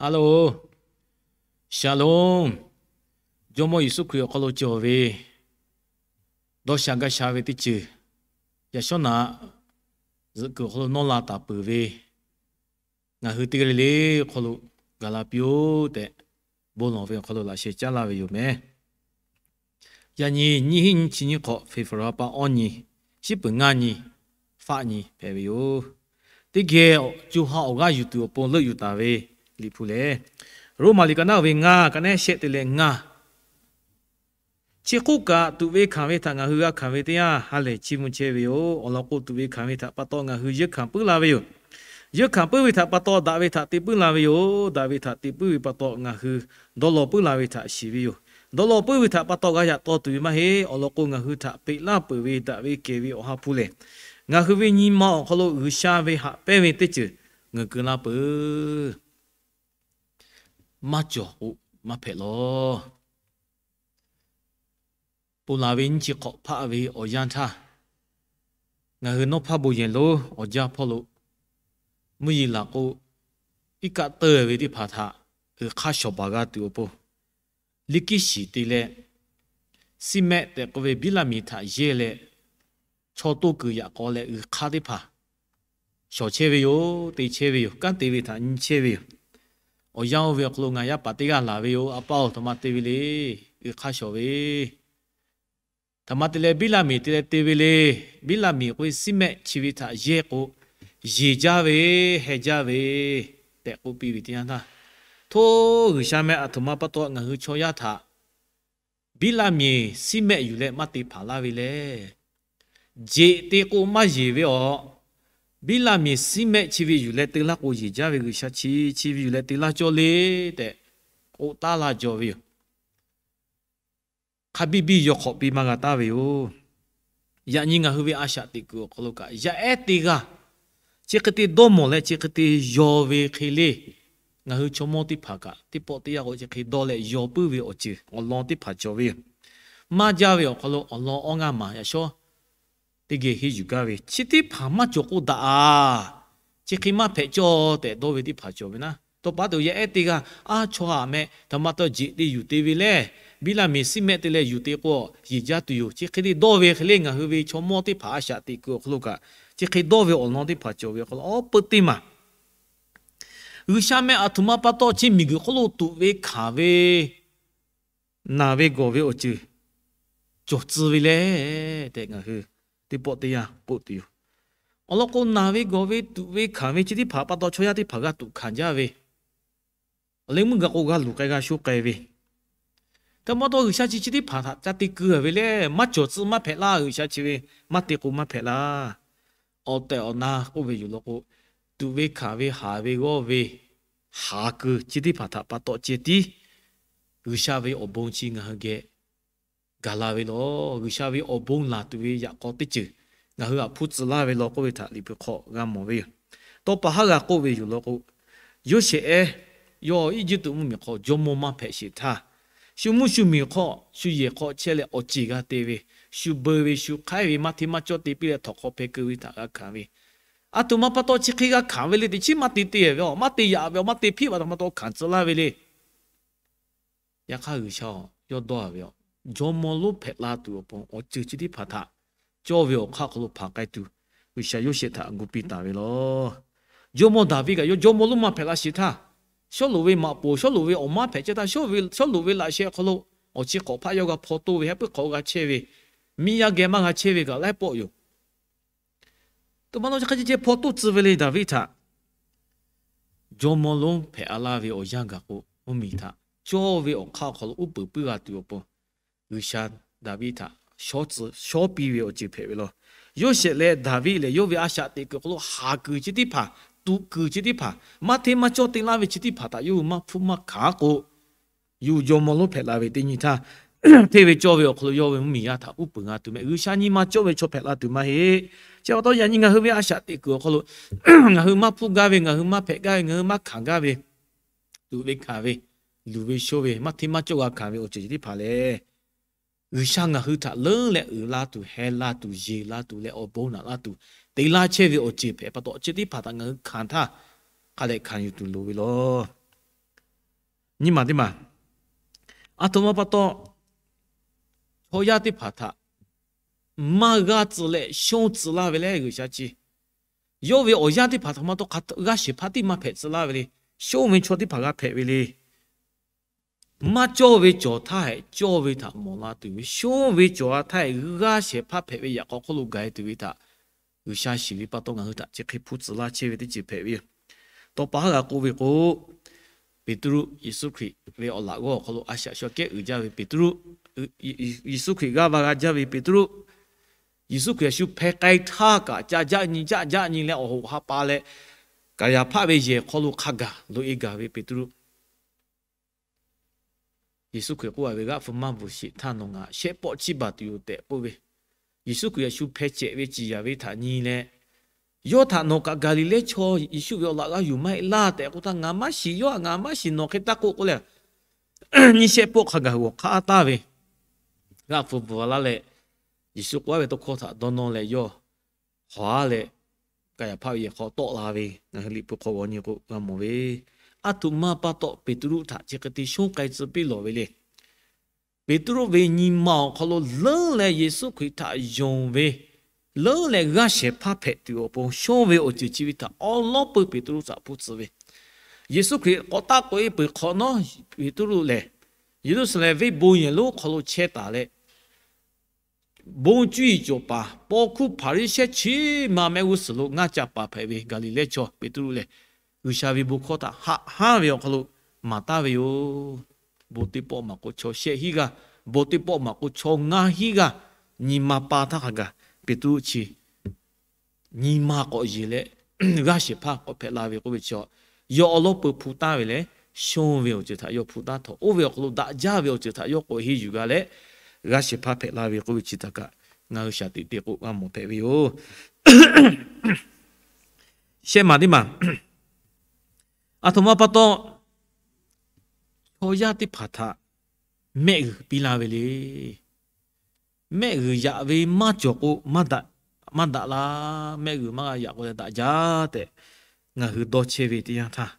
Hello, Shalom. Jawˇmawˇ Yeˍsuˆ Hkriꞈ awˬ hk'aw lo cawˬ ve dawˇ sha gaˇ sha ve teˇ ceuˬ, yaꞈ shawˉ naꞈ zuhꞈ kuiˬ awˬ hk'aw lo nawˇ la taˍ peuˬ ve, ngaˬ hui teˇ g'aˇ le le awˬ hk'aw lo gaˬ la piˇ-oˆ tehꞈ, bon lawˬ ve awˬ hk'aw lo laꞈ sheh caˉ laˇ ve yoˬ meh. Yaꞈ nyi nyiˇ hinˉ nyiˇ chi nyiˇ hk'awꞈ February pa awˇ nyi, shiˉ peuˬ ngaˇ nyi, faˆ nyi hpehꞈ ve yoˬ. Teˇ geh co ha awˬ g'aˇ yuˬ tuˬ awˬ pon leuˆ yuˬ taˍ ve Liꞈ hpu lehˬ, Roˉmaꞈ liꞈ ka naˉ ve ngaˇ, ka naˉ shehˆ te leh ngaˇ. Chi hk'oˆ kaꞈ, tuꞈ ve hkanˍ ve htaꞈ ngaˬ hui g'a hkanˍ ve teˇ yanˇ, ha lehˬ chiˇ mvuh chehˇ ve yoˬ. Awˬ lawn k'o, tuꞈ ve hkanˍ ve htaꞈ pa taw ngaˬ hui yeunˇ hkanˍ puiˉ la ve yoˬ. Yeunˇ hkanˍ puiˉ ve htaꞈ pa taw daꞈ ve htaꞈ te puiˉ la ve yoˬ. Daꞈ ve htaꞈ te puiˉ ve pa taw ngaˬ hui dawˇ law puiˉ la ve htaꞈ shiˍ ve yoˬ. Dawˇ law puiˉ ve htaꞈ pa taw g'a yaꞈ taw tuˬ ve maˇ heˆ. Awˬ lawn k'o, ngaˬ hui htaꞈ peꞈ laˇ peuˬ ve daꞈ ve kehˬ ve Awˬ ha hpu lehˬ, ngaˬ hui ve nyi ma awˬ hk'aw lo G'uiˬsha ve haꞈ pehnˇ ve teˇ ceuˬ ngeuˍ keu laˇ peuˬ. Maˇ cawˬ k'o, maˇ hpehꞈ law. Ponˬ laˬ ve nyiˇ chi hk'awꞈ hpaˆ ve awˬ yanˇ htaˇ, ngaˬ hui nawˉ hpaˇ bon yehˬ lonˉ awˬ jaˇ hpawˇ lo mvuhˇ yeˬ laˬ k'o, iˉ kaˆ teuˇ ve teˇ hpaˍ htaꞈ g'uiˬ hk'aˇ shawˍ baˬ g'a tuˬ awˬ pon, liˇ kiˉ shiˍ te leh, siˉ mehˆ tehꞈ k'oˆ ve biˉ laˇ miˬ htaꞈ yehˇ leh, chaw toˇ kuiˬ yaꞈ k'aw leh g'uiˬ hk'aˇ teˇ hpaˍ shawˍ chehˇ ve yoˬ, te chehˇ ve yoˬ, kanˉ te ve htaꞈ nyi chehˇ ve yoˬ. Awˬ yanˇ oˇ ve awˬ hk'aw lo ngaˬ yaˇ paˍ teˇ g'aˇ laˬ ve yoˬ. A pa-oˬ, htaꞈ ma te ve le. G'uiˬ hk'aˇ shawˍ ve, htaꞈ ma te leh biˉ laˇ miˬ te leh te ve le. Biˉ laˇ miˬ k'oˆ ve siˉ mehˆ chi ve htaꞈ yehˇ k'o, yeˬ jaˇ ve, heh jaˇ ve tehꞈ k'oˆ piˇ ve teˇ yanˇ htaˇ, hto G'uiˬsha meh, aˬ htoꞈ ma pa taw ngaˬ hui chaw yaˇ htaꞈ biˉ laˇ miˬ siˉ mehˆ yuˬ leh maˇ te hpanˍ laˇ ve le. Jeꞈ te k'o maˇ yeˬ ve awˬ, biˉ laˇ miˬ siˉ mehˆ chi ve yuˬ leh te laˇ k'o yeˬ jaˇ ve, G'uiˬsha chi chi ve yuˬ leh te laˇ cawˇ le tehꞈ k'oˆ taˉ laˇ jaw ve yoˬ. Hk'a biˇ biˇ yaw hk'awꞈ piˇ maˇ g'a taˍ ve yoˬ. Yaꞈ nyi ngaˬ hui ve a shaꞈ teꞈ kuiˬ awˬ hk'aw lo kaꞈ, yaˇ ehˉ teˇ g'aˇ chi hk'e te dawˇ mawˬ leh chi hk'e te yaw ve hk'e le, ngaˬ hui chaw mawˇ teˇ hpaˍ kaꞈ teˇ pawˆ teˇ yanˇ k'o chi hk'e dawˇ leh yaw puiˉ ve awˬ ceuˬ awˬ lawn teˇ hpaˍ cawˬ ve yoˬ. Maˇ jaˇ ve awˬ hk'aw lo awˬ lawn awˇ ngaˇ maˬ yaꞈ shawˉ teˇ geh henˇ yuˬ gaˇ ve, chi teˇ hpaˍ maˇ cawˬ k'o daꞈ-a, chi hk'e maˇ hpehꞈ cawˇ tehꞈ dawˇ ve teˇ hpaˍ cawˬ ve naˉ. Tawˇ pa tuˬ yaˇ ehˉ teˇ g'aˇ, aˉ, chaw haꞈ meh, htaꞈ ma taw jeꞈ te yuˬ te ve le, biˉ laˇ miˬ siˉ mehˆ te leh yuˬ te k'o, yeˬ jaˇ tuˬ yoˬ, chi hk'e te dawˇ ve hk'e le, ngaˬ hui ve chaw mawˇ teˇ hpaˍ a shaꞈ teꞈ kuiˬ awˬ hk'aw lo kaꞈ chi hk'e dawˇ ve awˬ lawn teˇ hpaˍ cawˬ ve awˬ hk'aw lo, awˉ peuˇ teˇ maˬ G'uiˬsha meh, aˬ htoꞈ ma pa taw chi miˬguiˬ hk'oˆ lo tuꞈ ve hkanˍ ve, naˬ ve gawˬ ve awˬ ceuˬ cawˬ tcuh ve le tehꞈ ngaˬ hui teˇ pawˆ teˇ yanˇ k'oˆ tuˬ yoˬ. Awˬ lawn k'o, naˬ ve gawˬ ve tuꞈ ve hkanˍ ve chi teˇ hpaˍ pa taw chaw yaˇ teˇ hpaˍ g'a tuꞈ hkanˍ jaˇ ve, awˬ leh meuˇ gaˬ k'o g'a luˬ k'ai g'a sho k'ai ve, htaꞈ ma taw G'uiˬsha chi chi teˇ hpaˍ htaꞈ ca te keu ve le, maˇ cawˬ tcuh maˇ hpehꞈ laˇ. G'uiˬsha chi ve maˇ te k'o maˇ hpehꞈ laˇ. Awˬ tehˬ awˬ na k'oˆ ve yoˬ law k'o, tuꞈ ve hkanˍ ve haˍ ve g'awˇ ve haˍ kuiˬ chi teˇ hpaˍ htaꞈ pa taw ceh tiˉ G'uiˬsha ve awˬ bon chi ngaˬ hui geh gaˬ la ve law. G'uiˬsha ve awˬ bon laˬ tuˬ ve yaꞈ k'aw teˇ ceuˬ ngaˬ hui htaꞈ hpuˇ tcuh laˇ ve law k'oˆ ve htaꞈ Liꞈ hpu hk'aw g'a mawˬ ve yoˬ. Tawˇ pa haˉ g'a k'oˆ ve yoˬ law k'o, Yoˇsehꞈ ehˉ yawˇ Eˇjiˇtuꞈ mvuhˇmiˬ hk'aw jawˇmawˇ maˇ hpehꞈ sheˍ htaˇ, shu mvuhˇ shu miˬ hk'aw shu yehˬ hk'aw chehˇ leh awˬ ceˬ g'a te ve, shu beu ve, shu hk'aiˉ ve, maˇ hteˇ maˇ cawˇ te piˇ leh htawnˍ hk'aw hpeh keu ve htaꞈ g'a hkanˍ ve, aˬ htoꞈ ma pa taw chi hk'e g'a hkanˍ ve le, teꞈ chiˉ maˇ te te ve awˬ, maˇ te yaꞈ ve awˬ, maˇ te hpiˆ ve aˬ htoꞈ ma taw hkanˍ tcuh laˇ ve le. Yaꞈ hk'aˇ G'uiˬsha yawˇ dawˇ ve awˬ, jawˇmawˇ lonˉ hpehꞈ la tuˬ awˬ pon awˬ ceuˬ chi teˇ hpaˍ htaꞈ cawˇ ve awˬ hk'aˇ hk'aw lo hpanˍ k'ai tuˬ, G'uiˬsha Yoˇsehꞈ htaꞈ gu piˇ taˍ ve law. Jawˇmawˇ Daˍviˆ kaꞈ yawˇ jawˇmawˇ lonˉ maˇ hpehꞈ la sheˍ htaˇ, Sawˉluꞈ ve maꞈ poˍ, Sawˉluꞈ ve awˬ maˇ hpehꞈ chehˇ htaˇ, Sawˉluꞈ ve laꞈ sheh hk'aw lo awˬ chi hk'awꞈ hpaˆ yawˇ g'a hpaw toˆ ve, ha puiˉ hk'awꞈ g'a chehˇ ve, miˇ yaˇ geh maˇ g'a chehˇ ve kaꞈ laiˉ pawˆ yoˬ. Htoꞈ ma taw chi hk'e ceh ceh hpaw toˆ tcuh ve le Daˍviˆ htaꞈ. Jawˇmawˇ lonˉ hpehꞈ a laˇ ve awˬ yanˇ gaˬ k'o, mvuhˇmiˬ htaꞈ cawˇ ve awˬ hk'aˇ awˬ hk'aw lo uˉ peunˍ puiˉ g'a tuˬ awˬ pon, G'uiˬsha Daˍviˆ htaꞈ shawˉ piˇ ve awˬ ceuˬ hpehꞈ ve law. Yoˇsehꞈ leh Daˍviˆ lehˬ, yawˇ ve a shaꞈ teꞈ kuiˬ hk'aw lo haˍ kuiˬ chi teˇ hpaˍ, tuꞈ kuiˬ chi teˇ hpaˍ, maˇ hteˇ maˇ cawˇ te laˇ ve chi teˇ hpaˍ htaꞈ yawˇ hui maˇ hpuˇ maˇ hkanˍ k'o, yawˇ jawˇmawˇ lonˉ hpehꞈ la ve teˇ nyi htaˇ, hteˇ ve cawˇ ve awˬ hk'aw lo yawˇ ve mvuhˇmiˬ yaˇ htaꞈ uˉ peunˍ g'a tuˬ meh. G'uiˬsha nyi ma cawˇ ve chaw hpehꞈ la tuˬ maˇ heˆ. Chi pa taw yaꞈ nyi ngaˬ hui ve a shaꞈ teꞈ kuiˬ awˬ hk'aw lo ngaˬ hui maˇ hpuˇ gaˇ ve, ngaˬ hui maˇ hpehꞈ gaˇ ve, ngaˬ hui maˇ hkanˍ gaˇ ve, tuꞈ ve hkanˍ ve, luˬ ve shoˇ ve, maˇ hteˇ maˇ cawˇ g'a hkanˍ ve awˬ ceuˬ chi teˇ hpaˍ lehˬ, G'uiˬsha ngaˬ hui htaꞈ leuˉ leh uiˍ la tuˬ, heh la tuˬ, yeˬ la tuˬ leh awˬ bon naꞈ la tuˬ, te laˇ chehˇ ve awˬ ceuˬ hpehꞈ pa taw, chi teˇ hpaˍ htaꞈ ngaˬ hui hkanˍ htaˇ, hk'a dehꞈ hkanˍ yuˬ tuˬ loˍ ve law. Nyi maˬ teˇ maˬ, aˬ htoꞈ ma pa taw chaw yaˇ teˇ hpaˍ htaꞈ maˇ g'aˇ tcuh leh shonˇ tcuh laˇ ve leh G'uiˬsha chi yawˇ ve awˬ yaˇ teˇ hpaˍ htaꞈ maˇ tawˇ hk'a g'aˇ shehˍ hpaˇ tiˉ maˇ hpehꞈ tcuh laˇ ve le. Shonˇ ve chaw teˇ hpaˍ g'a hpehꞈ ve le. Maˇ cawˇ ve cawˬ htaˇ hehꞈ cawˇ ve htaꞈ mawˬ la tuˬ ve, shonˇ ve cawˬ a htaˇ hehꞈ g'aˇ shehˍ hpaˇ hpehꞈ ve yaꞈ k'aw hk'oˆ lo gaˬ e tuˬ ve htaꞈ G'uiˬsha shiˍ ve pa taw ngaˬ hui htaꞈ chi hk'e hpuˇ tcuh laˇ chehˇ ve teˇ ceuˬ hpehꞈ ve yoˬ. Tawˇ pa haˉ g'a k'oˆ ve k'o, Peˍtruˆ Yeˍsuˆ Hkriꞈ ve awˬ laꞈ g'awˇ awˬ hk'aw lo a shaꞈ shaw kehˉ uiˍ jaˇ ve Peˍtruˆ, Yeˍsuˆ Hkriꞈ g'aˇ va g'a jaˇ ve Peˍtruˆ, Yeˍsuˆ Hkriꞈ a shu hpeh k'ai htaˇ kaꞈ ca jaˆ nyi jaˆ jaˆ nyi leh awˬ hoꞈ ha pa leh, Kaˍyaˍhpaˆ ve yehˬ hk'aw lo hk'a gaˬ loꞈ e gaˬ ve Peˍtruˆ. Yeˍsuˆ Hkriꞈ k'oˆ a ve, G'aˆ hpu maˇ bvuhˬ sheˍ htaˇ nawˬ ngaˬ shehˆ pawˆ chiˇ baˬ tuˬ yoˬ tehꞈ k'oˆ ve. Yeˍsuˆ Hkriꞈ a shu hpeh cehꞈ ve ciˍ yanˍ ve htaꞈ nyi leh, yawˇ htaꞈ nawˬ kaꞈ Gaˍliˍlehˇ chaw Yeˍsuˆ ve awˬ laꞈ g'a yuˬ maˇ heˆ laˇ tehꞈ k'oˆ htaˇ, Ngaˬ maˇ shiˍ, yawˇ htaꞈ ngaˬ maˇ shiˍ, nawˬ hk'e taˇ k'oˆ k'oˆ leh, nyiˇ shehˆ pawˆ hk'a gaˬ hui awˬ hk'aˇ taˍ ve G'aˆ hpu bvuhˬ laˇ leh, Yeˍsuˆ k'oˆ a ve tawˇ hkawˇ htaꞈ dawˇ nawˇ leh yawˇ hawˬ a leh, Kaˍyaˍhpaˆ ve yehˬ hk'aw tawˆ la ve ngaˬ hui Liꞈ hpu hk'aw g'aw nyi k'o g'a mawˬ ve. Aˬ htoꞈ ma pa taw Peˍtruˆ htaꞈ chi hk'e te shonˇ k'ai tcuh piˇ lawˬ ve le. Peˍtruˆ ve nyi ma awˬ hk'aw lo leuˉ leh Yeˍsuˆ Hkriꞈ htaꞈ yonˍ ve, leuˉ leh g'aˇ shehˍ hpaˇ hpehꞈ tuˬ awˬ pon shonˇ ve awˬ ceuˬ chi ve htaꞈ awˉ lawˉ peuˇ Peˍtruˆ htaꞈ hpuˇ tcuh ve. Yeˍsuˆ Hkriꞈ k'awꞈ taˆ k'oꞈ e peuˬ hk'awꞈ nawˉ, Peˍtruˆ lehˬ Yeˍruˆsaˍlehnˍ venˇ bon yehˬ lonˉ hk'aw lo chehˇ taˍ leh, bon cuˇ yiˍ cawˬ paˍ paw hkuˇ Hpaˍriˍsehˇ chi ma mehˆ g'uˇ suhˍ lo ngaˇ ca paˍ hpehꞈ ve Gaˍliˍlehˇ chaw Peˍtruˆ lehˬ, G'uiˬsha ve bon hkawˇ htaꞈ haꞈ hanˉ ve awˬ hk'aw lo maˍ taˍ ve yoˬ. Bon teˇ pawˆ maˍ k'o chaw shehˆ hinˉ g'aˇ, bon teˇ pawˆ maˍ k'o chaw ngaˇ hinˉ g'aˇ, nyi ma pa htaˇ hk'a gaˬ Peˍtruˆ chi nyi ma k'awꞈ yeˬ leh, g'aˇ shehˍ hpaˇ k'awꞈ hpehꞈ la ve k'oˆ ve chi, yawˇ awˉ lawˉ peuˇ hpu taˍ ve leh, shonˇ ve awˬ ceuˬ htaꞈ yawˇ hpu taˍ htawˇ, oˇ ve awˬ hk'aw lo daꞈ jaˇ ve awˬ ceuˬ htaꞈ yawˇ k'awꞈ henˇ yuˬ g'a leh, g'aˇ shehˍ hpaˇ hpehꞈ la ve k'oˆ ve chi htaꞈ kaꞈ ngaˬ hui shaˍ tiꞈ te k'o g'a mawˬ hpehꞈ ve yoˬ. Shehˆ maˬ teˇ maˬ, aˬ htoꞈ ma pa taw chaw yaˇ teˇ hpaˍ htaꞈ mehˆ g'uiˬ piˇ laˇ ve le. Mehˆ g'uiˬ yaꞈ ve maˇ cawˬ k'o, maˇ daꞈ laˇ. Mehˆ g'uiˬ maˇ g'a yaꞈ k'o leh daꞈ jaˇ tehꞈ ngaˬ hui dawˇ chehˇ ve teˇ yanˇ htaˇ,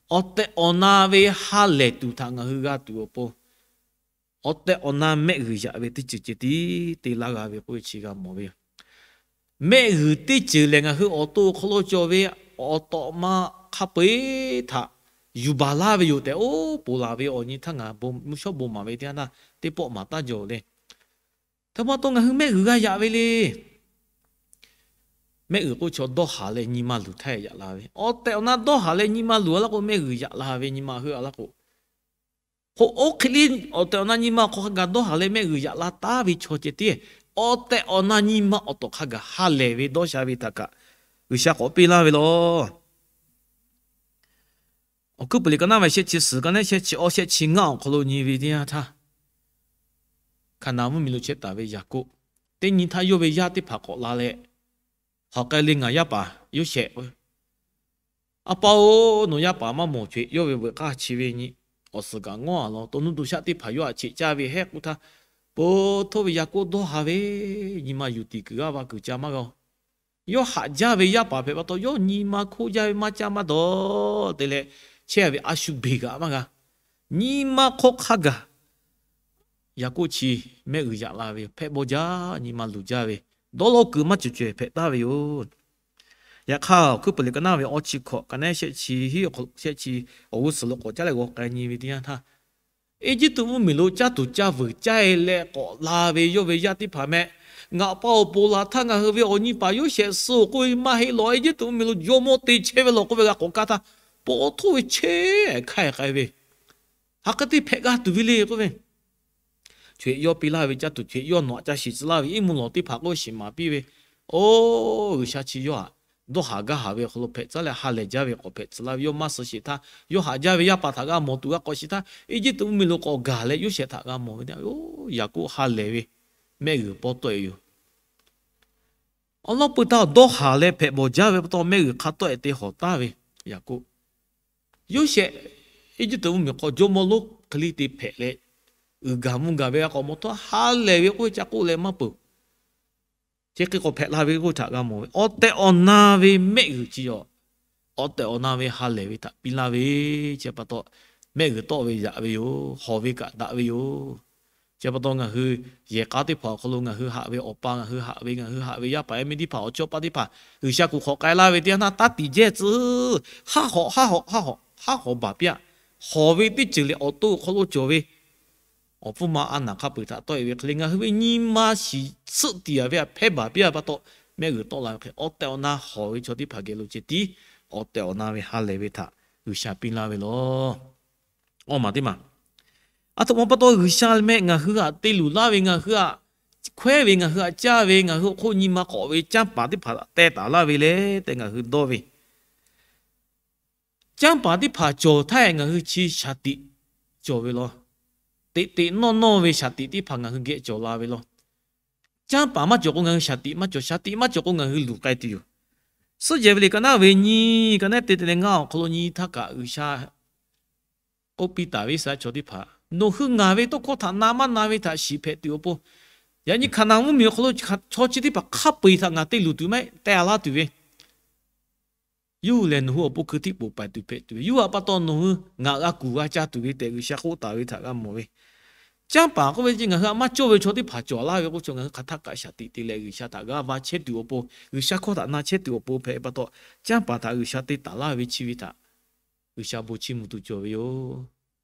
awˬ tehˬ awˬ na ve ha lehˬ tuˬ htaꞈ ngaˬ hui g'a tuˬ awˬ pon, awˬ tehˬ awˬ na mehˆ g'uiˬ yaꞈ ve teˇ ceuˬ ceh tiˉ te laˇ g'a ve k'oˆ ve chi g'a mawˬ ve yoˬ. Mehˆ g'uiˬ teˇ ceuˬ lehˬ, ngaˬ hui awˬ to awˬ hk'aw lo cawˬ ve awˬ tawꞈ ma hk'a peu-eˬ htaꞈ yuˬ baˬ laˇ ve yoˬ tehꞈ, oˇ ponˬ laˬ ve awˬ nyi htaˇ ngaˬ mvuhˇ shawˉ bon maˍ ve teˇ yanˇ htaˇ teˇ pawˆ maˍ taˇ jaw le. Htaꞈ ma taw ngaˬ hui mehˆ g'uiˬ g'a yaꞈ ve le. Mehˆ g'uiˬ k'oˆ chaw dawˇ haˍ leh nyi ma luˬ htaˇ yaꞈ la ve, awˬ tehˬ awˬ na dawˇ haˍ leh nyi ma luˬ a laˇ k'o, mehˆ g'uiˬ yaꞈ la ve nyi ma heuˆ a laˇ k'o, k'o oˇ hk'e le awˬ tehˬ awˬ na nyi ma awˬ hk'aw hk'a gaˬ dawˇ haˍ leh mehˆ g'uiˬ yaꞈ la taˉ ve chaw ceh tiˉ, awˬ tehˬ awˬ na nyi ma awˬ tawˍ hk'a gaˬ ha lehˬ ve dawˇ sha ve htaꞈ kaꞈ G'uiˬsha k'awꞈ piˇ laˇ ve law. Awˬ hkuiˉ puiˍ liꞈ ka naˉ ve shehˆ chi suhˍ ka naˉ shehˆ chi awˇ shehˆ chi ngaˇ awˬ hk'aw lo nyi ve teˇ yanˇ htaˇ, Hkaˍnanˍ mvuhˇmiˬ lo chehˇ taˍ ve Yaˍkoˆ, teˇ nyi htaˇ yawˇ ve yaˇ teˇ hpaˍ k'awꞈ la leh, hk'aˬ k'ai le ngaˬ yaˇ paˍ Yoˇsehꞈ k'o, A pa-oˬ, nawˬ yaˇ paˍ maˇ mawˬ chaweh, yawˇ ve veuꞈ k'aˇ chi ve nyi awˬ suhˍ kaꞈ ngawˇ a law, to nuˇ to shaˆ teˇ hpaˍ yawˇ htaꞈ cheꞈ caˇ ve hehˉ k'oˆ htaˇ, po htoˇ ve Yaˍkoˆ dawˇ haˍ ve nyi ma yuˬ tiˍ kuiˬ g'aˇ va kuiˬ ca maˇ g'a-oˬ. Yawˇ haꞈ jaˇ ve yaˇ paˍ hpehꞈ pa taw, yawˇ nyi ma hk'oˆ jaˇ ve maˇ caˇ maˇ dawˬ te leh, chehˇ ve a shu beˬ kaꞈ maˇ g'a. Nyi ma hk'aw hk'a gaˬ Yaˍkoˆ chi mehˆ g'uiˬ yaꞈ la ve, hpehꞈ bawˬ jaˇ, nyi ma luˬ jaˇ ve, dawˇ law kuiˬ maˇ cawˬ caweh hpehꞈ taˍ ve yoˬ. Yaꞈ hk'aˇ, awˬ hkuiˉ puiˍ liꞈ ka naˉ ve awˬ chi hkawꞈ ka naˉ shehˆ chi hiˉ awˬ hk'aw lo shehˆ chi awˬ g'uˇ suhˍ lo k'awꞈ caˉ leh g'aw k'ai nyi ve teˇ yanˇ htaˇ, Eˇjiˇtuꞈ mvuhˇmiˬ lo caˇ tuˬ caˇ vuiˬ caˇ e leh k'awꞈ la ve yawˇ ve yaˇ teˇ hpaˍ meh, ngaˬ pa awˬ ponˬ laˬ htaˇ ngaˬ hui ve awˬ nyi paˍ Yoˇsehꞈ suh awˬ k'oˆ ve maˇ heˆ lawˬ. Eˇjiˇtuꞈ mvuhˇmiˬ lo jawˇmawˇ te chehˇ ve lawˬ k'oˆ ve g'a k'awꞈ kaˇ htaˇ, po htoˇ ve chehˇ hk'aiˇ k'ai ve, hk'aˬ hk'e te hpehꞈ g'a tuˬ ve le k'oˆ ve, Chaweh yawˇ piˇ laˇ ve caˇ tuˬ chaweh yawˇ nawˬ htaꞈ ca shiˍ tcuh laˇ ve iˉ mvuhˇ lawˬ teˇ hpaˍ k'oˆ shiˍ maˍ piˇ ve, oˇ G'uiˬsha chi yawˇ htaꞈ dawˇ haˍ gaˇ haˍ ve awˬ hk'aw lo hpehꞈ tcuh laˇ leh ha lehˬ jaˇ ve k'awꞈ hpehꞈ tcuh laˇ ve, yawˇ maˇ suh sheˍ htaˇ, yawˇ haꞈ jaˇ ve yaˇ paˍ htaꞈ g'a mawˬ tuˬ g'a k'awꞈ shiˍ htaˇ, Eˇjiˇtuꞈ mvuhˇmiˬ lo k'awꞈ gaˬ leh Yoˇsehꞈ htaꞈ g'a mawˬ ve, oˇ Yaˍkoˆ ha lehˬ ve mehˆ g'uiˬ pawˇ tawˆ e yoˬ. Awˬ lawn peuˬ htaˇ dawˇ haˍ leh hpehꞈ bawˬ jaˇ ve pa taw mehˆ g'uiˬ hk'a tawˆ e te hawˬ taˍ ve Yaˍkoˆ, Yoˇsehꞈ Eˇjiˇtuꞈ mvuhˇmiˬ hk'aw jawˇmawˇ lonˉ hk'e le te hpehꞈ leh, uiˍ gaˬ mvuh gaˬ ve g'a k'awꞈ mawˬ htawˇ, ha lehˬ ve k'oˆ ve ca k'oˆ leh maˇ peuˬ. Chi hk'e k'awꞈ hpehꞈ la ve k'oˆ htaꞈ g'a mawˬ ve, awˬ tehˬ awˬ na ve mehˆ g'uiˬ chi a, awˬ tehˬ awˬ na ve ha lehˬ ve htaꞈ piˇ laˇ ve, chi pa taw mehˆ g'uiˬ tawˆ ve yaꞈ ve yoˬ. Hawˬ ve kaꞈ daꞈ ve yoˬ. Chi pa taw ngaˬ hui yehˬ k'a teˇ hpaˍ awˬ hk'aw lo ngaˬ hui haꞈ ve awˬ pa, ngaˬ hui haꞈ ve, ngaˬ hui haꞈ ve yaˇ paˍ yaˇ miˇ teˇ hpaˍ awˬ chawˇ paˇ teˇ hpaˍ G'uiˬsha kuˬ hk'awꞈ k'ai laˇ ve teˇ yanˇ htaˇ, taˇ tiꞈ jehˇ tcuh. Haˉ hawꞈ haˉ hawꞈ haˉ hawꞈ haˉ hawꞈ baˬ piˇ-aˆ. Hawˬ ve teˇ ceuˬ lehˬ awˬ to awˬ hk'aw lo cawˬ ve awˬ hpfuhˇ ma a naˬ hk'a peu-eˬ htaꞈ tawˆ-e ve hk'e le, ngaˬ hui ve nyi ma shiˍ tsuhˆ tiˍ-a ve htaꞈ hpehˇ baˬ piˇ-a pa taw, mehˆ g'uiˬ tawˆ la ve hk'e, awˬ tehˬ awˬ na hawˬ ve chaw teˇ hpaˍ geh lo ceh tiˉ awˬ tehˬ awˬ na ve ha lehˬ ve htaꞈ G'uiˬsha piˇ laˇ ve lawˬ. Awˬ maˬ teˇ maˬ, aˬ htoꞈ ma pa taw G'uiˬsha meh ngaˬ hui htaꞈ te luˬ laˇ ve, ngaˬ hui htaꞈ hkawehˉ ve, ngaˬ hui htaꞈ caˇ ve, ngaˬ hui awˬ hk'oˆ nyi ma k'awꞈ ve canˇ paˍ teˇ hpaˍ htaꞈ teh taˍ laˇ ve le tehꞈ ngaˬ hui dawˇ ve, canˇ paˍ teˇ hpaˍ cawˬ htaˇ ngaˬ hui chi shaˍ tiꞈ cawˬ ve lawˬ. Teꞈ teꞈ nawˇ nawˇ ve shaˍ tiꞈ teˇ hpaˍ ngaˬ hui geh cawˬ la ve lawˬ. Canˇ paˍ maˇ cawˬ k'o ngaˬ hui shaˍ tiꞈ maˇ cawˬ, shaˍ tiꞈ maˇ cawˬ k'o ngaˬ hui luˬ k'ai tuˬ yoˬ. Suhˉ jehˬ ve liꞈ ka naˉ ve nyiˇ, ka naˉ te te leh ngaˇ awˬ hk'aw lo nyi htaˇ kaꞈ G'uiˬsha k'oˆ piˇ taˍ ve Iˉsaˍreˍlaˆ chaw teˇ hpaˍ, nawˬ hui ngaˬ ve tawˇ hkawˇ htaꞈ na maˇ na ve htaꞈ shiˍ hpehꞈ tuˬ awˬ pon, yaꞈ nyi Hkaˍnanˍ mvuhˇmiˬ awˬ hk'aw lo chaw chi teˇ hpaˍ hk'a peu-eˬ htaꞈ ngaˬ te luˬ tuˬ maˇ heˆ tehꞈ a laˇ tuˬ ve, yawˇ hui lehˬ nawˬ hui awˬ pon hkui htiˆ poˬ paiˍ tuˬ hpehꞈ tuˬ ve, yawˇ hui htaꞈ pa taw nawˬ hui ngaˬ g'a kuˬ g'a caˇ tuˬ ve tehꞈ G'uiˬsha k'oˆ taˍ ve htaꞈ g'a mawˬ ve. Canˇ paˍ k'oˆ ve chi ngaˬ hui htaꞈ maˇ cawˇ ve chaw teˇ hpaˍ cawˬ laˇ ve k'o, chaw ngaˬ hui hk'aˬ htaˇ kaꞈ shaˍ tiꞈ te leh G'uiˬsha htaꞈ g'a va chehˇ tuˬ awˬ pon, G'uiˬsha hkawˇ htaꞈ na chehˇ tuˬ awˬ pon hpehꞈ pa taw, canˇ paˍ htaꞈ G'uiˬsha te taˍ laˇ ve chi ve htaꞈ G'uiˬsha bon chiˇ mvuh tuˬ cawˬ ve yoˬ.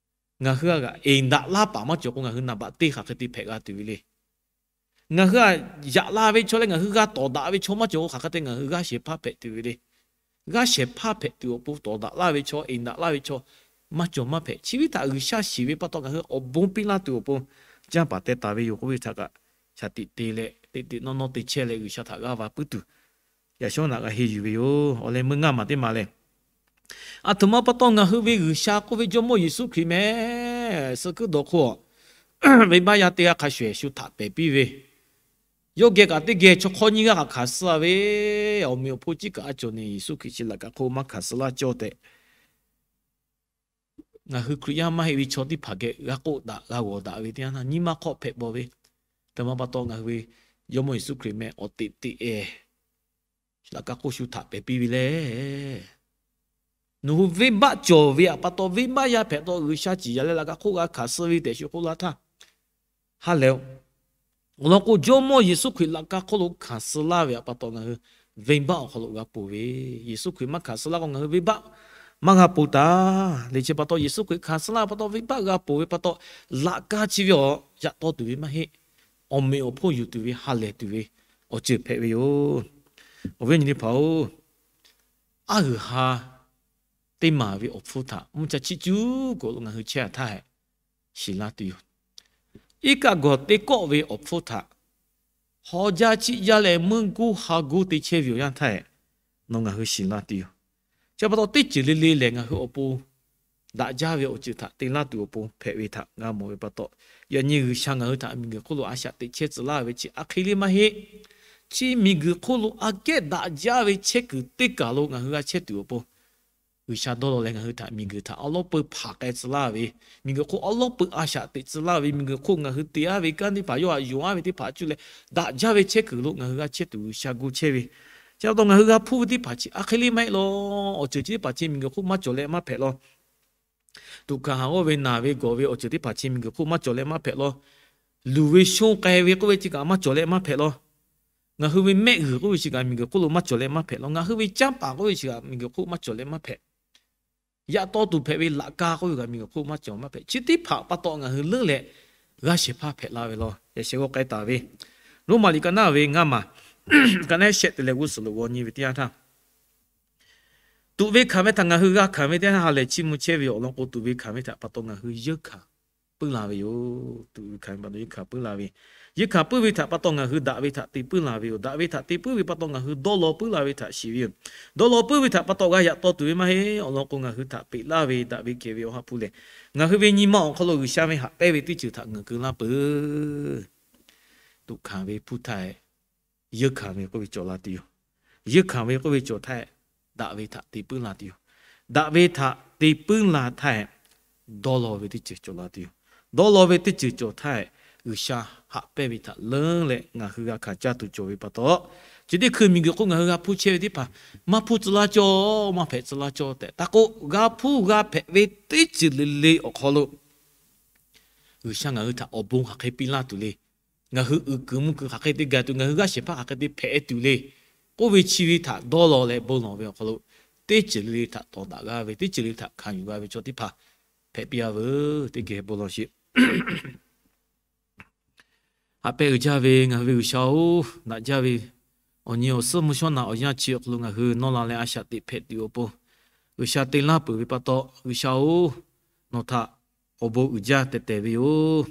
Ngaˬ hui htaꞈ g'aꞈ eˍ daꞈ laˇ paˍ maˇ cawˬ k'o, ngaˬ hui naˍ baꞈ teˇ hk'aˬ hk'e te hpehꞈ g'a tuˬ ve le. Ngaˬ hui htaꞈ yaꞈ la ve chaw leh ngaˬ hui g'a tawˍ daꞈ ve chaw maˇ cawˬ k'o, hk'aˬ hk'e te ngaˬ hui g'aˇ shehˍ hpaˇ hpehꞈ tuˬ ve le. G'aˇ shehˍ hpaˇ hpehꞈ tuˬ awˬ pon tawˍ daꞈ laˇ ve chaw, eˍ daꞈ laˇ ve chaw maˇ cawˬ maˇ hpehꞈ. Chi ve htaꞈ G'uiˬsha shiˍ ve pa taw ngaˬ hui awˬ bon piˇ laˇ tuˬ awˬ pon, canˇ paˍ teh taˍ ve yoˬ k'oˆ ve htaꞈ kaꞈ, shaˍ tiꞈ te leh teꞈ teꞈ nawˇ nawˇ te chehˇ leh G'uiˬsha htaꞈ g'a va puiˉ tuˬ, yaꞈ shawˉ naꞈ g'a henˇ yuˬ ve yoˬ. Awˬ leh meuˇ ngaˇ maˬ teˇ maˬ lehˬ, aˬ htoꞈ ma pa taw ngaˬ hui ve G'uiˬsha k'oˆ ve Jawˇmawˇ Yeˍsuˆ Hkriꞈ meh, suh kuiˉ dawˬ hk'oˆ venˇbaˆ yaˇ teˇ g'aˇ hk'a shuˍ shuˍ htaꞈ pehˍ piˇ ve, yawˇ geh kaꞈ teˇ geh chaw hk'awˇ nyiˇ g'aˇ kaꞈ hkanˍ suh ve, awˬ meꞈ awˬ hponˇ ciˉ kaꞈ a cawˬ neˬ, Yeˍsuˆ Hkriꞈ chi laꞈ ka hk'oˆ maˇ hkanˍ suh laˇ cawˇ tehꞈ, ngaˬ hui Hkriꞈ yaˇ maˇ heˆ ve chaw teˇ hpaˍ geh g'a k'oˆ daꞈ g'a g'awˬ daꞈ ve teˇ yanˇ htaˇ, nyi ma hk'aw hpehꞈ bawˬ ve, aˬ htoꞈ ma pa taw ngaˬ hui ve Jawˇmawˇ Yeˍsuˆ Hkriꞈ meh awˬ teꞈ teꞈ eh laꞈ ka hk'oˆ shu htaꞈ pehˍ piˇ ve le. Nawˬ hui venˇbaˆ cawˬ ve htaꞈ pa taw, venˇbaˆ yaˇ hpehꞈ taw G'uiˬsha ciˍ yaˍ leh laꞈ ka hk'oˆ g'a hkanˍ suh ve tehꞈ shu k'oˆ laˇ htaˇ, ha lehˬ, awˬ lawn k'o, Jawˇmawˇ Yeˍsuˆ Hkriꞈ laꞈ ka hk'oˆ lo hkanˍ suh laˇ ve htaꞈ pa taw ngaˬ hui venˇbaˆ awˬ hk'aw lo g'a ponˬ ve. Yeˍsuˆ Hkriꞈ maˇ hkanˍ suh laˇ k'o, ngaˬ hui venˇbaˆ maˇ g'a ponˬ taˍ le. Chi pa taw Yeˍsuˆ Hkriꞈ hkanˍ suh laˇ pa taw venˇbaˆ g'a ponˬ ve pa taw, laꞈ ka chi ve awˬ yaꞈ taw tuˬ ve maˇ heˆ. Awˬ meꞈ awˬ hponˇ yuˬ tuˬ ve, ha lehˬ tuˬ ve awˬ ceuˬ hpehꞈ ve yoˬ. Awˬ viˉ awˬ nyi teˇ hpaˍ-oˬ, aˉ g'uiˬ ha teˇ maˬ ve awˬ hpfuhˇ htaꞈ mvuhˇ cha chiˇ cuˉ k'oꞈ lo ngaˬ hui chehˇ-a htaˇ, shiˍ laˇ tuˬ yoˬ. Iˉ kaˆ gawˬ teˇ kawˆ ve awˬ hpfuhˇ htaꞈ haw jaˇ chiˆ jaˇ leh meuˇ goˇ ha goˇ te chehˇ ve awˬ yanˇ htaˇ, nawˬ ngaˬ hui shiˍ laˇ tuˬ yoˬ. Chi pa taw teˇ ceuˬ le le lehˬ ngaˬ hui awˬ pon daꞈ jaˇ ve awˬ ceuˬ htaꞈ te laˇ tuˬ awˬ pon hpehꞈ ve htaꞈ g'a mawˬ ve pa taw, yaꞈ nyi G'uiˬsha ngaˬ hui htaꞈ miˬguiˬ hk'oˆ lo a shaꞈ teꞈ chehˇ tcuh laˇ ve chi a hk'e le maˇ heˆ. Chi miˬguiˬ hk'oˆ lo aꞈ kehˉ daꞈ jaˇ ve chehˇ kuiˬ teˇ kaˬ lo ngaˬ hui g'a chehˇ tuˬ awˬ pon, G'uiˬsha dawˇ law leh ngaˬ hui htaꞈ miˬguiˬ htaꞈ awˉ lawˉ peu hpanˍ k'ai tcuh laˇ ve, miˬguiˬ hk'oˆ awˉ lawˉ peu a shaꞈ teꞈ tcuh laˇ ve, miˬguiˬ hk'oˆ ngaˬ hui te-a ve kanˉ teˇ hpaˍ, yawˇ htaꞈ yonˍ-a ve teˇ hpaˍ cuˇ leh daꞈ jaˇ ve chehˇ kuiˬ lo ngaˬ hui g'a chehˇ tuˬ G'uiˬsha gu chehˇ ve. Chi pa taw ngaˬ hui g'a hpuˇ ve teˇ hpaˍ chi a hk'e le maˇ heˆ law. Awˬ ceuˬ chi teˇ hpaˍ chi miˬguiˬ hk'oˆ maˇ cawˬ leh maˇ hpehꞈ law. Tuꞈ hkanˍ haˍ g'awˇ ve, naˬ ve, gawˬ ve, awˬ ceuˬ teˇ hpaˍ chi miˬguiˬ hk'oˆ maˇ cawˬ leh maˇ hpehꞈ law. Luˬ ve shonˇ k'ai ve k'oˆ ve chi kaꞈ maˇ cawˬ leh maˇ hpehꞈ law. Ngaˬ hui ve mehˆ g'uiˬ k'oˆ ve chi kaꞈ miˬguiˬ hk'oˆ lo maˇ cawˬ leh maˇ hpehꞈ law. Ngaˬ hui ve canˇ paˍ k'oˆ ve chi kaꞈ miˬguiˬ hk'oˆ maˇ cawˬ leh maˇ hpehꞈ. Yaꞈ taw tuˬ hpehꞈ ve laꞈ ka k'oˆ ve kaꞈ miˬguiˬ hk'oˆ maˇ cawˬ maˇ hpehꞈ. Chi teˇ hpaˍ pa taw ngaˬ hui leuˉ leh g'aˇ shehˍ hpaˇ hpehꞈ la ve law. Yaꞈ shehˍ g'awˇ k'ai taˍ ve Roˉmaꞈ liꞈ ka naˉ ve ngaˇ maˬ, ka naˉ shehˆ te leh g'uˇ suhˍ lo g'aw nyi ve teˇ yanˇ htaˇ, tuꞈ ve hkanˍ ve htaꞈ ngaˬ hui g'a hkanˍ ve teˇ yanˇ htaˇ ha lehˬ chiˇ mvuh chehˇ ve yoˬ. Awˬ lawn k'o, tuꞈ ve hkanˍ ve htaꞈ pa taw ngaˬ hui yeunˇ hkanˍ puiˉ la ve yoˬ. Tuꞈ ve hkanˍ ve pa taw yeunˇ hkanˍ puiˉ la ve, yeunˇ hkanˍ puiˉ ve htaꞈ pa taw ngaˬ hui daꞈ ve htaꞈ te puiˉ la ve yoˬ. Daꞈ ve htaꞈ te puiˉ ve pa taw ngaˬ hui dawˇ law puiˉ la ve htaꞈ shiˍ ve yoˬ. Dawˇ law puiˉ ve htaꞈ pa taw g'a yaꞈ taw tuˬ ve maˇ heˆ. Awˬ lawn k'o, ngaˬ hui htaꞈ peꞈ laˇ ve daꞈ ve kehˬ ve Awˬ ha hpu lehˬ, ngaˬ hui ve nyi ma awˬ hk'aw lo G'uiˬsha ve haꞈ pehnˇ ve teˇ ceuˬ htaꞈ ngaˬ keu laˇ peuˬ. Tuꞈ hkanˍ ve hpuˇ htaˇ, yeunˇ hkanˍ ve k'oˆ ve cawˬ la tuˬ yoˬ. Yeunˇ hkanˍ ve k'oˆ ve cawˬ htaˇ, daꞈ ve htaꞈ te puiˉ la tuˬ yoˬ. Daꞈ ve htaꞈ te puiˉ la htaˇ, dawˇ law ve teˇ ceuˬ cawˬ la tuˬ yoˬ. Dawˇ law ve teˇ ceuˬ cawˬ htaˇ, G'uiˬsha haꞈ pehnˇ ve htaꞈ leuˉ leh ngaˬ hui g'a hkanˍ caˇ tuˬ cawˬ ve pa taw, Chi teˇ hkui miˬguiˬ hk'oˆ ngaˬ hui g'a hpuˇ chehˇ ve teˇ hpaˍ, maˇ hpuˇ tcuh laˇ cawˇ, maˇ hpehꞈ tcuh laˇ cawˇ tehꞈ taˇ k'oˆ, g'a hpuˇ g'a hpehꞈ ve teˇ ceuˬ le le awˬ hk'aw lo G'uiˬsha ngaˬ hui htaꞈ awˬ bon hk'aˬ hk'e piˇ laˇ tuˬ le. Ngaˬ hui uiˍ kuiˬ mvuh kuiˬ hk'aˬ hk'e te gaˬ tuˬ, ngaˬ hui g'aˇ shehˍ hpaˇ hk'aˬ hk'e te hpehꞈ tuˬ le k'oˆ ve chi ve htaꞈ dawˇ law leh bon lawˬ ve awˬ hk'aw lo, teˇ ceuˬ le le htaꞈ tawˍ daꞈ g'a ve, teˇ ceuˬ le le htaꞈ hkanˍ yuˬ g'a ve chaw teˇ hpaˍ hpehꞈ piˇ-a veuˬ. Teˇ geh bon lawˬ sheˍ. Haꞈ pehˇ uiˍ jaˇ ve ngaˬ hui ve G'uiˬsha-oˬ, daꞈ jaˇ ve awˬ nyi awˬ suhˉ mvuhˇ shawˉ naꞈ awˬ yanˇ chi awˬ hk'aw lo ngaˬ hui nawˇ la leh a shaꞈ teꞈ hpehꞈ tuˬ awˬ pon G'uiˬsha te laˇ peuˬ ve pa taw, G'uiˬsha-oˬ, nawˬ htaꞈ awˬ bon uiˍ jaˇ tehꞈ tehˬ ve yoˬ.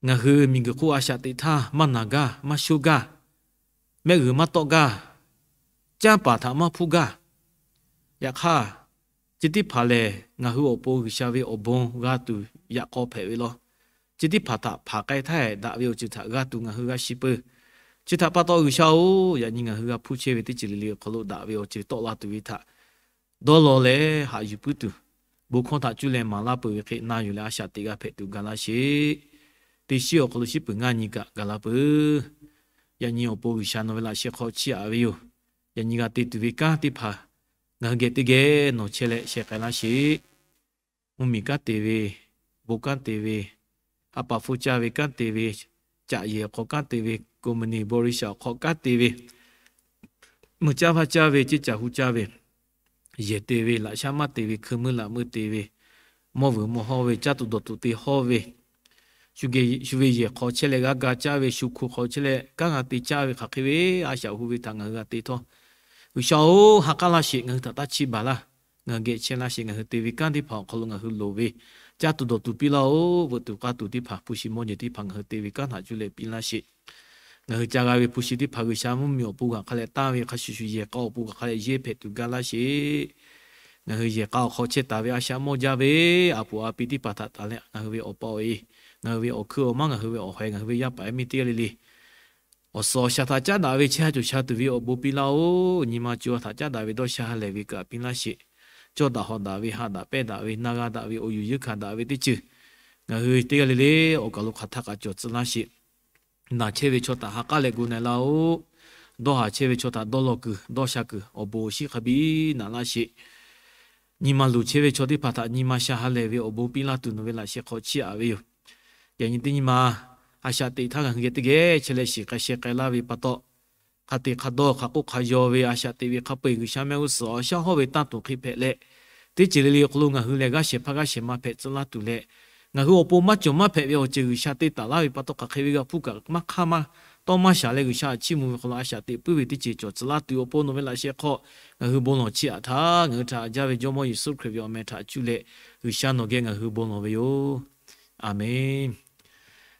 Ngaˬ hui miˬguiˬ hk'oˆ a shaꞈ teꞈ htaˇ, maˇ naˬ gaˇ, maˇ shonˇ gaˇ, mehˆ g'uiˬ maˇ tawˆ gaˇ, canˇ paˍ htaꞈ maˇ hpuˇ gaˇ. Yaꞈ hk'aˇ, chi teˇ hpaˍ lehˬ ngaˬ hui awˬ pon G'uiˬsha ve awˬ bon g'a tuˬ yaꞈ k'aw hpehꞈ ve law. Chi teˇ hpaˍ htaꞈ hpanˍ k'ai htaˇ daꞈ ve awˬ ceuˬ htaꞈ g'a tuˬ ngaˬ hui g'a shiˍ peuˬ. Chi htaꞈ pa taw, G'uiˬsha-oˬ, yaꞈ nyi ngaˬ hui g'a hpuˇ chehˇ ve teˇ ceuˬ le le awˬ hk'aw lo daꞈ ve awˬ ceuˬ tawˆ la tuˬ ve htaꞈ dawˇ law leh haꞈ yuˬ puiˉ tuˬ, bon hkawˇ htaꞈ cuˇ leh maˍ laˇ peuˬ ve hk'e na yuˬ leh a shaꞈ teꞈ g'a hpehꞈ tuˬ ga laˇ sheˍ. Teˇ shiˉ awˬ hk'aw lo shiˉ peuˬ ngaˇ nyi kaꞈ ga laˇ peuˬ. Yaꞈ nyi awˬ pon G'uiˬsha nawˬ ve laꞈ sheh hk'aw chiˇ aꞈ ve yoˬ. Yaꞈ nyi g'a te tuˬ ve kanˉ teˇ hpaˍ ngaˬ hui geh teˇ geh nawˬ chehˇ leh sheh k'ai laˇ sheˍ. Mvuhˇmiˬ kanˉ te ve, bon kanˉ te ve, ha pa hpfuhˇ caˇ ve kanˉ te ve, caꞈ yehˬ hk'aw kanˉ te ve, company บริษัท awˬ hk'aw kanˉ te ve, meuˇ caˇ vaˇ caˇ ve, ceˇ caˬ hu caˇ ve, yehˬ te ve, laꞈ shaˉ maˇ te ve, hkui meuˇ laꞈ meuˇ te ve, mawˇ vuiˬ mawˇ hawˇ ve, caˇ tuˬ dawˬ tuˬ te hawˇ ve, shu ve yehˬ hk'aw chehˇ leh g'a ga caˇ ve, shu hku hk'aw chehˇ leh kanˉ g'a te caˇ ve, hk'aˬ hk'e ve a shaꞈ hu ve htaꞈ ngaˬ hui g'a te htawˇ, G'uiˬsha-oˬ, ha k'aˉ laˇ sheˍ, ngaˬ hui htaꞈ taˇ chiˇ baˬ laˇ. Ngaˬ hui geh chehˇ laˇ sheˍ. Ngaˬ hui te ve kanˉ teˇ hpaˍ awˬ hk'aw lo ngaˬ hui loˍ ve caˇ tuˬ dawˬ tuˬ piˇ laˇ-oˆ. Veuꞈ tuˬ k'aˇ tuˬ teˇ hpaˍ, hpu shi mawˇ jeˬ teˇ hpaˍ ngaˬ hui te ve kanˉ htaꞈ cuˇ leh piˇ laˇ sheˍ. Ngaˬ hui ca g'a ve hpu shi teˇ hpaˍ G'uiˬsha mvuhˇmiˬ awˬ pon g'aꞈ hk'a leh tanˇ ve, hk'a shuˍ shuˍ yehˬ k'a awˬ pon g'aꞈ hk'a leh yeˇ hpehꞈ tuˬ ga laˇ sheˍ. Ngaˬ hui yehˬ k'a awˬ hk'aw chehˇ taˍ ve a shaꞈ mawˇ jaˇ ve a puˍ a pi teˇ hpaˍ htaꞈ tanˍ leh, ngaˬ hui ve awˬ pa awˬ e, ngaˬ hui ve awˬ hkuiˉ awˬ maˉ, ngaˬ hui ve awˬ haiˬ, ngaˬ hui ve yaˇ paˍ yaˇ miˇ teˇ g'aˇ le le, awˬ suhˍ awˬ shaˍ htaꞈ caˉ daꞈ ve chehˇ ha cawˬ sha tuˬ ve awˬ bon piˇ laˇ-oˆ. Nyi ma co ha htaꞈ caˉ daꞈ ve dawˇ sha ha lehˬ ve kaꞈ piˇ laˇ sheˍ. Cawˇ daꞈ hawꞈ daꞈ ve, ha daꞈ pehnˇ daꞈ ve, na g'a daꞈ ve, awˬ yuˬ yeunˇ hkanˍ daꞈ ve teˇ ceuˬ ngaˬ hui teˇ g'aˇ le le awˬ kaˬ lo hk'aˬ htaˇ kaꞈ cawˬ tcuh laˇ sheˍ. Naˬ chehˇ ve chaw htaꞈ ha k'aˉ leh gu na-e laˇ-oˆ. Dawˇ haˍ chehˇ ve chaw htaꞈ dawˇ law kuiˬ dawˇ sha kuiˬ awˬ bon awˬ shinˉ hk'a biˇ naꞈ laˇ sheˍ. Nyi ma luˬ chehˇ ve chaw teˇ hpaˍ htaꞈ nyi ma sha ha lehˬ ve awˬ bon piˇ laˇ tuˬ nawˬ ve laꞈ sheh hk'aw chiˇ aꞈ ve yoˬ. Yaꞈ nyi teˇ nyi ma a shaꞈ teꞈ htaˇ ngaˬ hui geh teˇ geh chehˇ leh shiˍ k'ai sheh k'ai laˇ ve pa taw, hk'a te hk'a dawˇ hk'a k'oˆ hk'a yaw ve a shaꞈ teꞈ ve hk'a peu-eˬ G'uiˬsha mehˆ g'uˇ suhˍ awˬ shaˉ hawˇ ve tanˇ tuˬ hk'e hpehꞈ leh, teˇ ceuˬ le le awˬ hk'aw lo ngaˬ hui lehˬ g'aˇ shehˍ hpaˇ g'aˇ shehˍ ma hpehꞈ tcuh laˇ tuˬ leh, ngaˬ hui awˬ pon maˇ cawˬ maˇ hpehꞈ ve awˬ ceuˬ G'uiˬsha te taˍ laˇ ve pa taw, hk'aˬ hk'e ve g'a hpuˇ kaꞈ maˇ hk'aˇ maˇ tawˇ maˇ shaˍ leh G'uiˬsha htaꞈ chiˇ mvuh ve hk'aw lo a shaꞈ teꞈ puiˉ ve teˇ ceuˬ cawˬ tcuh laˇ tuˬ awˬ pon nawˬ ve laꞈ sheh hk'aw ngaˬ hui bon lawˬ chiˇ aꞈ htaˇ, ngaˬ hui htaꞈ haꞈ jaˇ ve Jawˇmawˇ Yeˍsuˆ Hkriꞈ ve awˬ meh htaꞈ cuˇ leh G'uiˬsha nawˬ geh ngaˬ hui bon lawˬ ve yoˬ. Aˬmenˍ.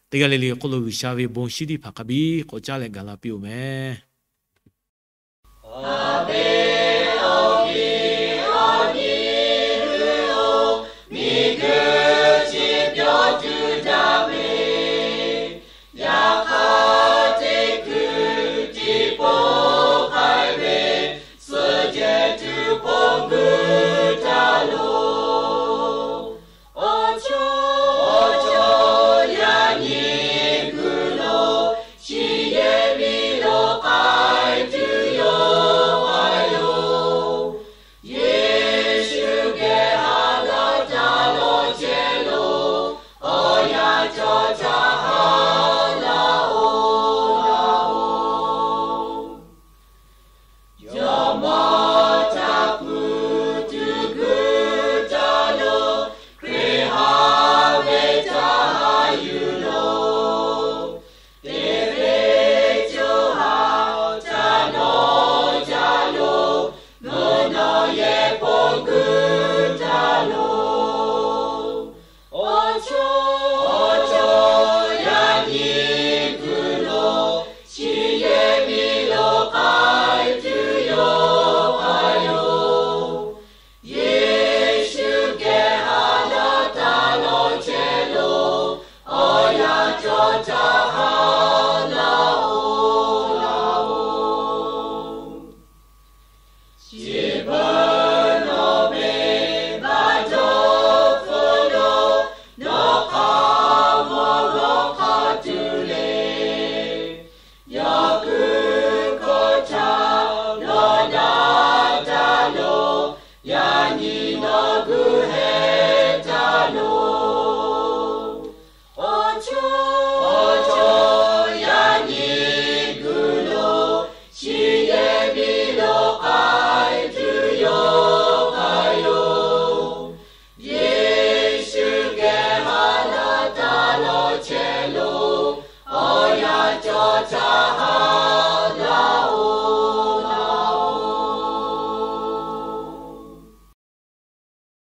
Teˇ g'aˇ le le awˬ hk'aw lo G'uiˬsha ve bon shinˉ teˇ hpaˍ hk'a biˇ k'awꞈ caˉ leh gaˬ la piˇ-oˬ meh.